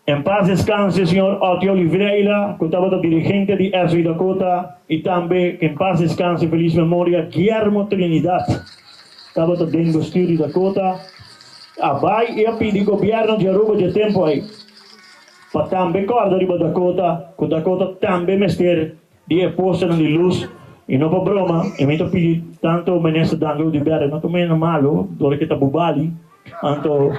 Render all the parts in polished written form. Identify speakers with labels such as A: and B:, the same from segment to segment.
A: En paz descanse señor Otty Oliveira cu tabata dirigente di SV Dakota y tambe en paz descanse feliz memoria Guillermo Trinidad tabata den bestuur di Dakota a bay y a pidi gobierno di Aruba dje tempo ey pa tambe corda riba Dakota cu Dakota tambe mester di e postenan di luz y no pa broma y mi ta pidi tanto Minister Dangel Oduber no ta mena malo dor ke ta bubali anto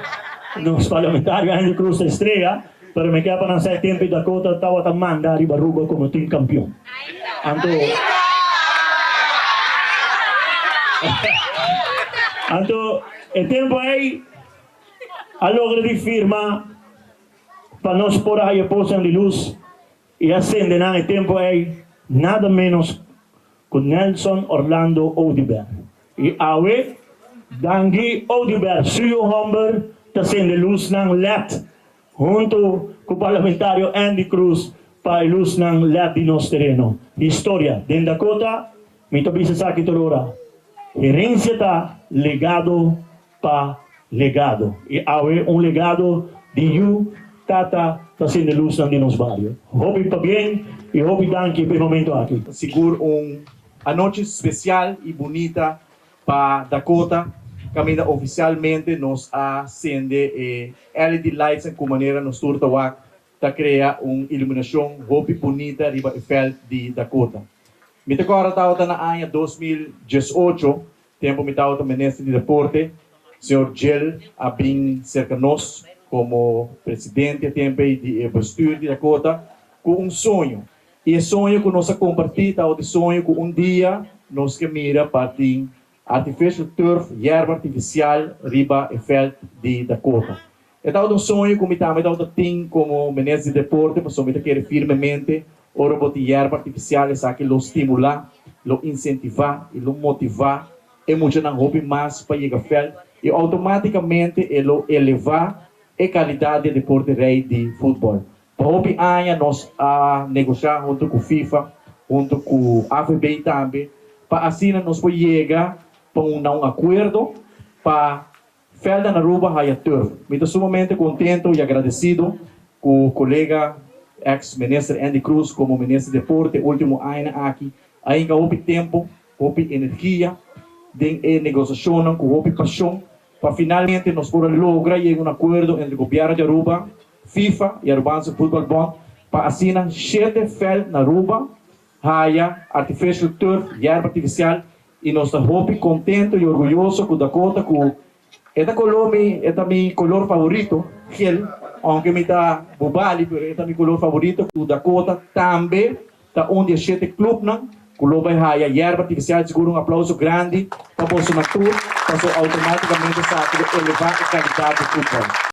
A: nos parlamentario Andy Cruz ta estrella pero mi ke pa nan sa e tempo y Dakota tawata manda riba Aruba como team campeon anto anto e tempo ey a logra di firma pa nos por a haya postenan di luz. I a sende nan e tempu ei nada ménos ku Nelson Orlando Oduber. I awe, Dangui Oduber, su yu hòmber, ta sende lusnan led huntu ku parlamentario Andy Croes pa e lusnan led di nos tereno. Historia den Dakota, mi ta bisa esaki tur ora, herensia ta legado pa legado. I awe un legado di yu tata ta sende lusnan di nos bario. Hopi pabien i hopi danki pa e momento aki.
B: Sigur un anochi special y bunita pa Dakota caminda oficialmente nos a sende e LED lights en cu manera nos tur ta wak ta crea un iluminacion hopi bunita riba e veld di Dakota. Mi ta corda tabata na aña 2018 Tempo mi tabata minister di deporte, señor Gill a bin cerca nos como presidente a tempo ey di e bestuur di Dakota cu un soño. Y e soño cu nos a comparti tabata e soño cu un dia nos ke mira pa tin artificial turf, yerba artificial, riba e veld di Dakota. E tabata un soño cu mi tambe tabata tin como minister di deporte pasobra mi ta kere firmemente ora bo tin yerba artificial esaki lo stimula, lo incentiva y lo motiva e muchanan hopi mas pa yega veld y automaticamente e lo eleva e calidad di e deporte rey di futbol. Pa hopi aña nos a negocia hunto cu FIFA, hunto cu AVB tambe pa asina nos por yega pa un na un acuerdo pa Veld na Aruba haya turf. Mi ta sumamente contento y agradecido cu colega ex minister Endy Croes como minister di deporte ultimo añanan aki a hinca hopi tempo, hopi energia den e negociacionnan cu hopi pasion pa finalmente nos por a logra yega un acuerdo entre gobierno di Aruba, FIFA y Arubaanse Voetbal Bond pa asina shete veld na Aruba haya artificial turf, yerba artificial, Y nos ta hopi contento y orguyoso cu Dakota cu e ta color mi, e ta mi color favorito, gel, aunke mi ta Bubali, pero e ta mi color favorito, cu Dakota tambe ta un di e shete clubnan cu lo bay haya yerba artificial. Sigur un aplauso grandi pa boso na tur, paso automaticamente esaki lo eleva e calidad di futbol.